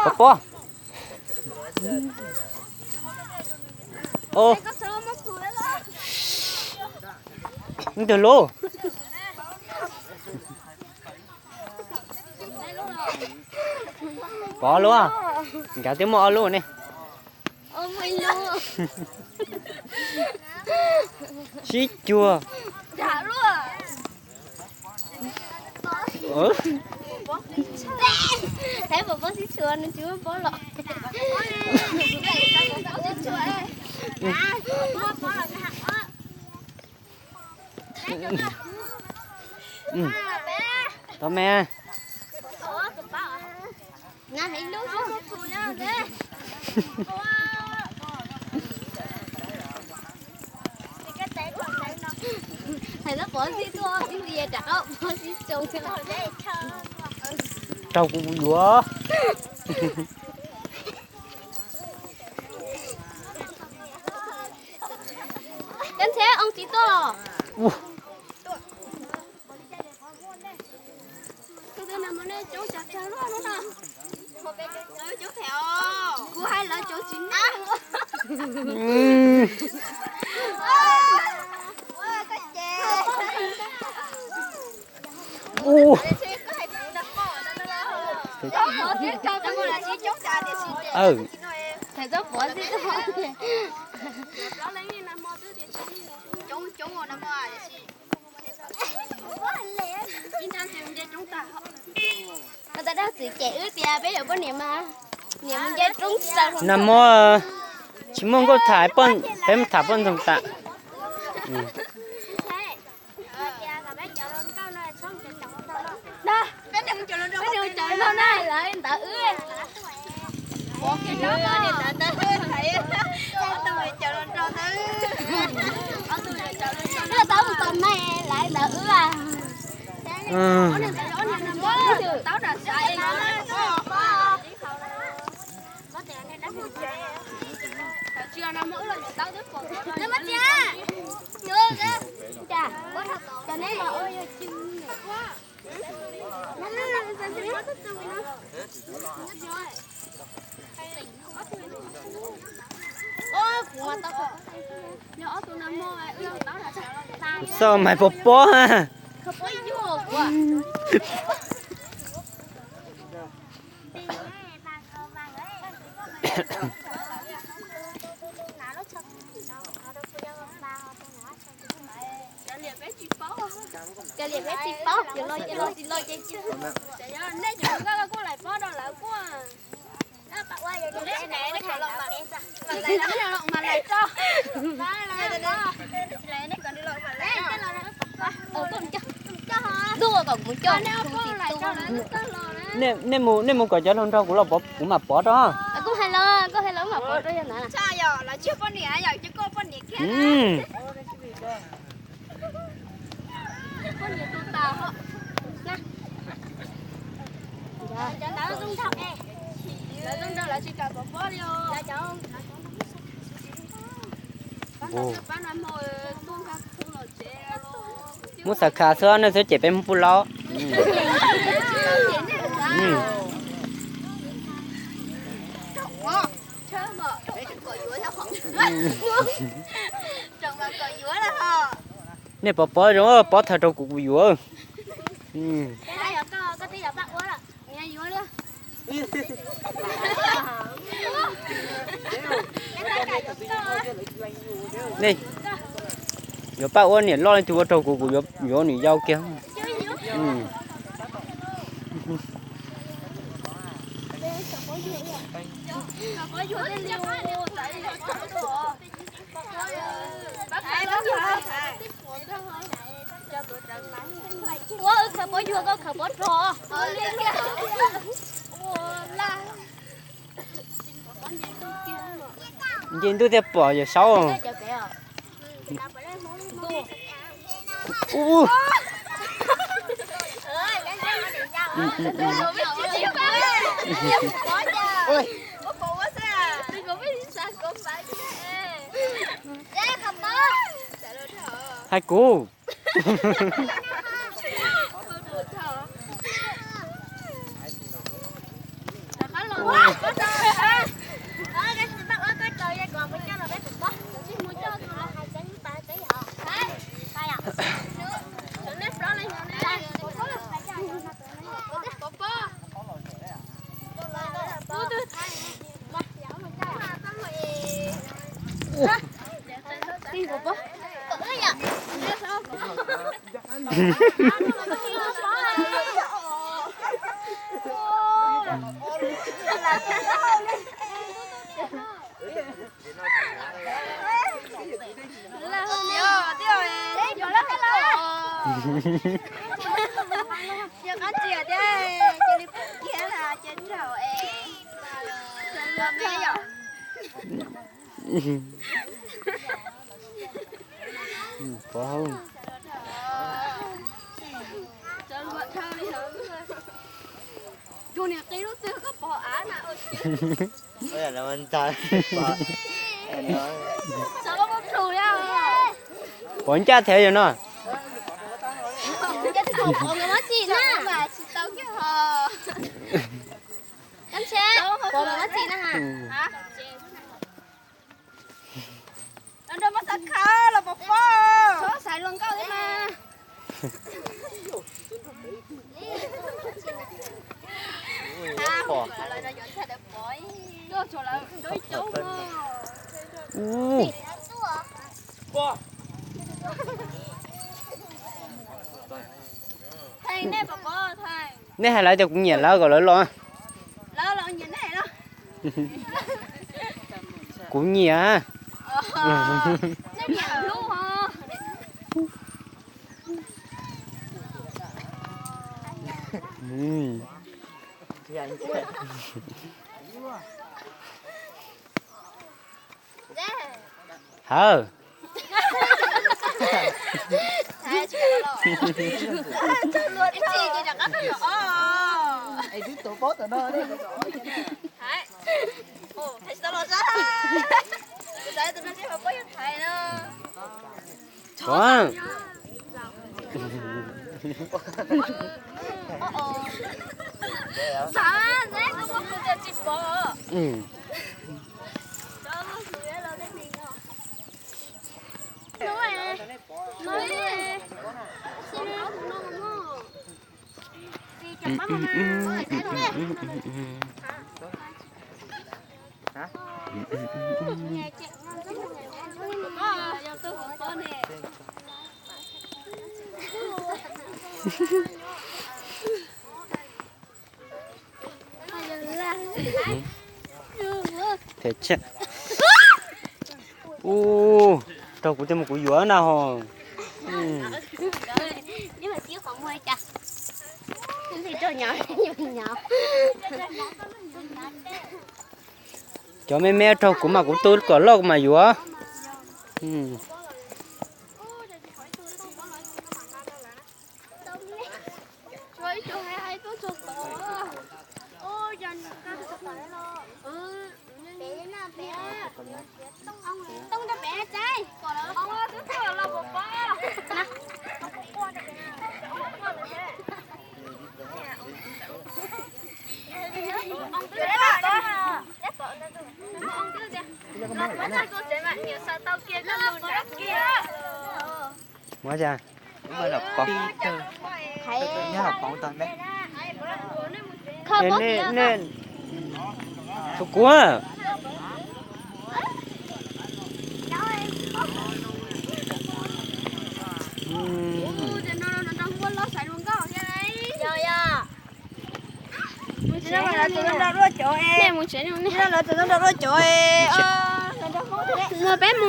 Pov pob. Ntws lub. Pov lub. Nkawd twb muaj ob lub ne. Sib cuag. Tau me. Thais Txob Pov xib tuaj ib pliag rov qab Pov xib tsoo. Raug kuv yuav. Kab ntxheb oo txiv tuaj. Kuv hais lawv cov tsis na. Nag hmo tsis muaj nkauj tham, peb mus tham poj ntxoog tas. Xoj mais pov pob ha. Cov liam peb tsis paub, cov los tsis los ces nej cov nkauj kuj laim pob rau lawv kuj. Nej mus, nej mus kom cov hluas nraug kuv los pov, kuv mam pov rau. Kuv hais los, kuv hais los mam pov rau yog na. Muab xav khav xwb, nej xwb ces peb muab pub laub. Nej pov pob zoo, pob thawj rau kuv, kuv yuav. Nej yuav pab ua niam loj leej twg ua rau kuv, kuv yuav, yuav niam yau kiag. Ua, khawv pob yuag, koj khawv pob rog. Nce ntuj thiaj pom Yawm Saub. Hais kuv. Pov ncaj thiab yog no. Nej hais lawv tias kuv nyiam lawv kom lawv los. Kuv nyiam. Hawm. Ub, raug kuv thiaj mus kuv yuav na ho. Cov me me raug kuv mas kuv tu kom loj kuv mam yuav. Muab cas? Tus kuv. Lawv tus no nrog dua cov e. Peb mus